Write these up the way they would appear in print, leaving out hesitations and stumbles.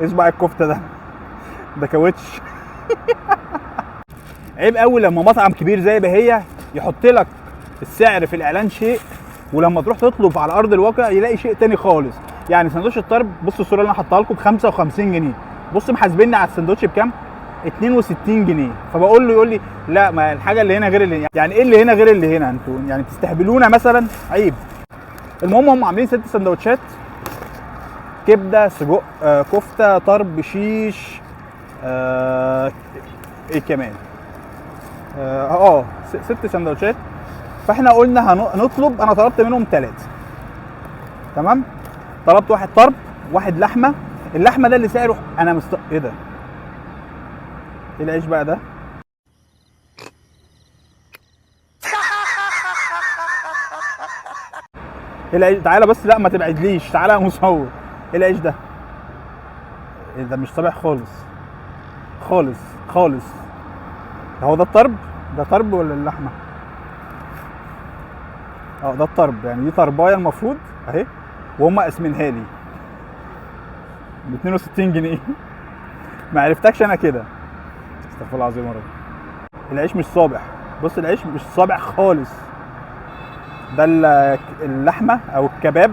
ايه صباع الكفتة ده؟ ده كاوتش. عيب قوي لما مطعم كبير زي بهيه يحط لك السعر في الاعلان شيء، ولما تروح تطلب على ارض الواقع يلاقي شيء تاني خالص. يعني سندوتش الطرب، بص الصورة اللي انا حاطها لكم، ب 55 جنيه. بص محاسبيني على السندوتش بكام؟ 62 جنيه. فبقول له، يقول لي لا ما الحاجة اللي هنا غير اللي هنا. يعني ايه اللي هنا غير اللي هنا؟ انتوا يعني بتستهبلونا مثلا؟ عيب. المهم هم عاملين 6 سندوتشات: كبده، سجق، كفته، طرب، شيش، ايه كمان، 6 سندوتشات. فاحنا قلنا هنطلب، انا طلبت منهم 3. تمام؟ طلبت واحد طرب، واحد لحمه. اللحمة ده اللي سعره انا ايه ده؟ ايه العيش بقى ده؟ ايه العيش؟ تعالى بس، لا ما تبعدليش، تعالى يا مصور. ايه العيش ده؟ ايه ده؟ مش صابح خالص خالص خالص. هو ده الطرب؟ ده طرب ولا اللحمة؟ ده الطرب، يعني دي طربايه المفروض اهي، وهم قاسمينها لي ب 62 جنيه. ما عرفتكش انا كده، استغفر الله العظيم يا رب. العيش مش صابح، بص العيش مش صابح خالص. ده اللحمة او الكباب،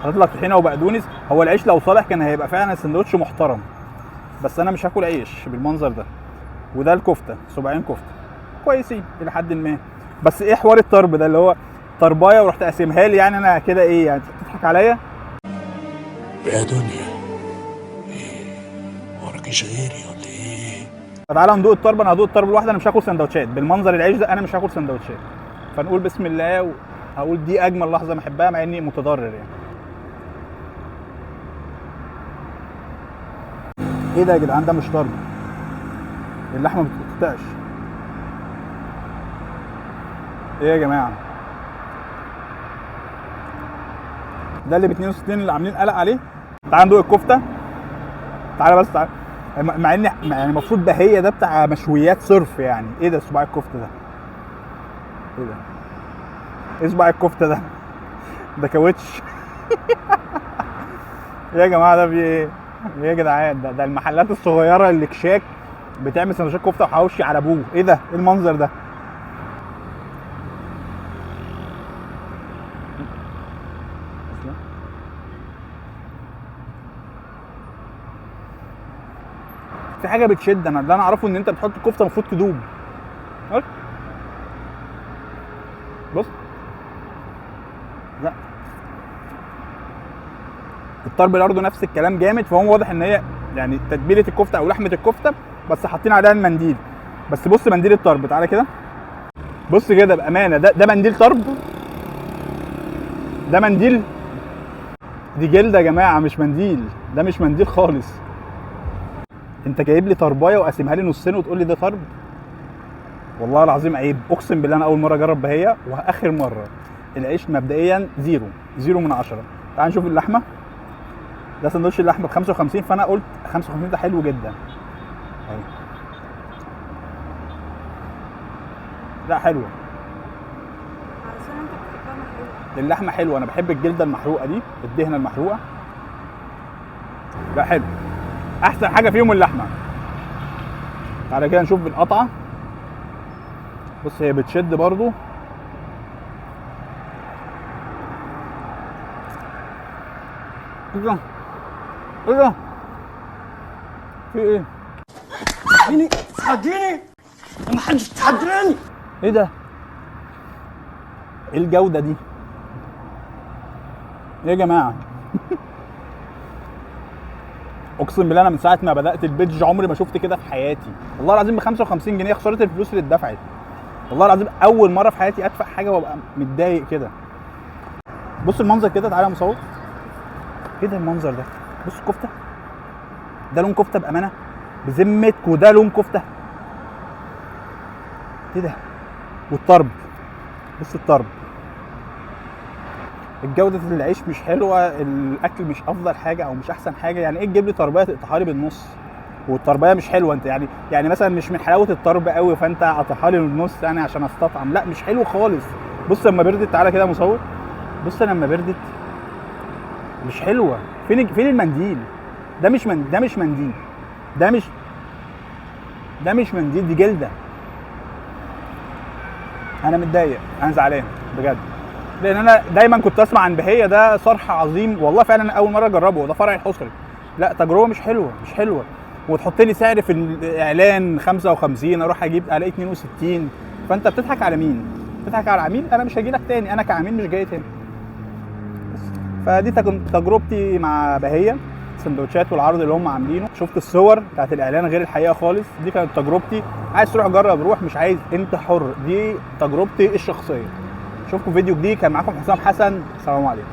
حاطط لك طحينه وبقدونس. هو العيش لو صالح كان هيبقى فعلا سندوتش محترم، بس انا مش هاكل عيش بالمنظر ده. وده الكفتة، صباعين كفته كويسين الى حد ما. بس ايه حوار الطرب ده اللي هو طربايه ورحت قاسمها لي؟ يعني انا كده ايه يعني، بتضحك عليا يا دنيا؟ ايه وراكيش غيري ولا ايه؟ فتعالى ندوق الطرب. انا هدوق الطرب لوحده، انا مش هاكل سندوتشات بالمنظر العيش ده، انا مش هاكل سندوتشات. فنقول بسم الله، وهقول دي اجمل لحظة بحبها مع اني متضرر يعني. ايه ده يا جدعان؟ ده مش طرب، اللحمة ما بتتقطعش. ايه يا جماعة؟ ده اللي ب 62 اللي عاملين قلق عليه. تعال ندوق الكفتة، تعالى بس تعالى. مع ان يعني المفروض بهيه ده بتاع مشويات صرف يعني. ايه ده صباع الكفتة ده؟ ايه ده؟ ايه صباع الكفتة ده؟ ده كاوتش. ايه يا جماعة ده في ايه؟ ايه يا جدعان ده؟ ده المحلات الصغيرة اللي كشاك بتعمل سندوتشات كفته وحواوشي على ابوه. ايه ده؟ ايه المنظر ده؟ في حاجة بتشد. انا اللي انا اعرفه ان انت بتحط الكفتة المفروض تدوب. بص، لا الطرب برضه نفس الكلام جامد. فهو واضح ان هي يعني تتبيله الكفتة او لحمه الكفتة، بس حاطين عليها المنديل. بس بص منديل الطرب، تعالى كده بص كده بامانه، ده منديل طرب؟ ده منديل؟ دي جلده يا جماعة، مش منديل، ده مش منديل خالص. انت جايب لي طربايه وقاسمها لي نصين وتقول لي ده طرب؟ والله العظيم عيب، اقسم بالله انا اول مرة اجرب بهيه واخر مرة. العيش مبدئيا 0 من 10. تعال نشوف اللحمة. ده سندوتش اللحمة ب 55، فانا قلت 55 ده حلو جدا. اهي لا حلوة، علشان انت بتحبها محروقة. اللحمة حلوة، انا بحب الجلدة المحروقه دي، الدهنه المحروقه. لا حلو، احسن حاجة فيهم اللحمة. تعالى كده نشوف بالقطعه. بص هي بتشد برضو. ايه ده؟ ايه ده؟ في ايه؟ تحديني تحديني ما حدش تحداني. ايه ده؟ ايه الجودة دي؟ ايه يا جماعة؟ اقسم بالله انا من ساعة ما بدات البيدج عمري ما شفت كده في حياتي، والله العظيم ب 55 جنيه خسارة الفلوس اللي اتدفعت. والله العظيم اول مرة في حياتي ادفع حاجة وابقى متضايق كده. بص المنظر كده، تعالى يا مصور. ايه ده المنظر ده؟ بص الكفتة، ده لون كفته بامانه، بذمتكوا ده لون كفته؟ ايه ده؟ والطرب، بص الطرب، الجودة العيش مش حلوة، الأكل مش أفضل حاجة أو مش أحسن حاجة. يعني إيه تجيب لي طربية تقطعها لي بالنص والطربية مش حلوة؟ أنت يعني مثلا مش من حلاوة الطرب قوي فأنت قطعها لي بالنص يعني عشان أستطعم، لا مش حلو خالص. بص لما بردت، تعالى كده يا مصور، بص لما بردت مش حلوة. فين المنديل؟ ده مش من ده مش منديل، ده مش منديل، دي جلده. انا متضايق، انا زعلان بجد، لان انا دايما كنت اسمع عن بهيه ده صرح عظيم، والله فعلا اول مرة اجربه، ده فرع الحصري. لا تجربه مش حلوة، مش حلوة. وتحط لي سعر في الاعلان 55، اروح اجيب الاقي 62. فانت بتضحك على مين؟ بتضحك على العميل. انا مش هاجي لك تاني، انا كعميل مش جاي تاني. بس. فدي تجربتي مع بهيه، السندوتشات والعرض اللي هم عاملينه. شفت الصور بتاعت الاعلان غير الحقيقة خالص. دي كانت تجربتي. عايز تروح جرب روح، مش عايز انت حر. دي تجربتي الشخصية. اشوفكم فيديو جديد. كان معاكم حسام حسن، السلام عليكم.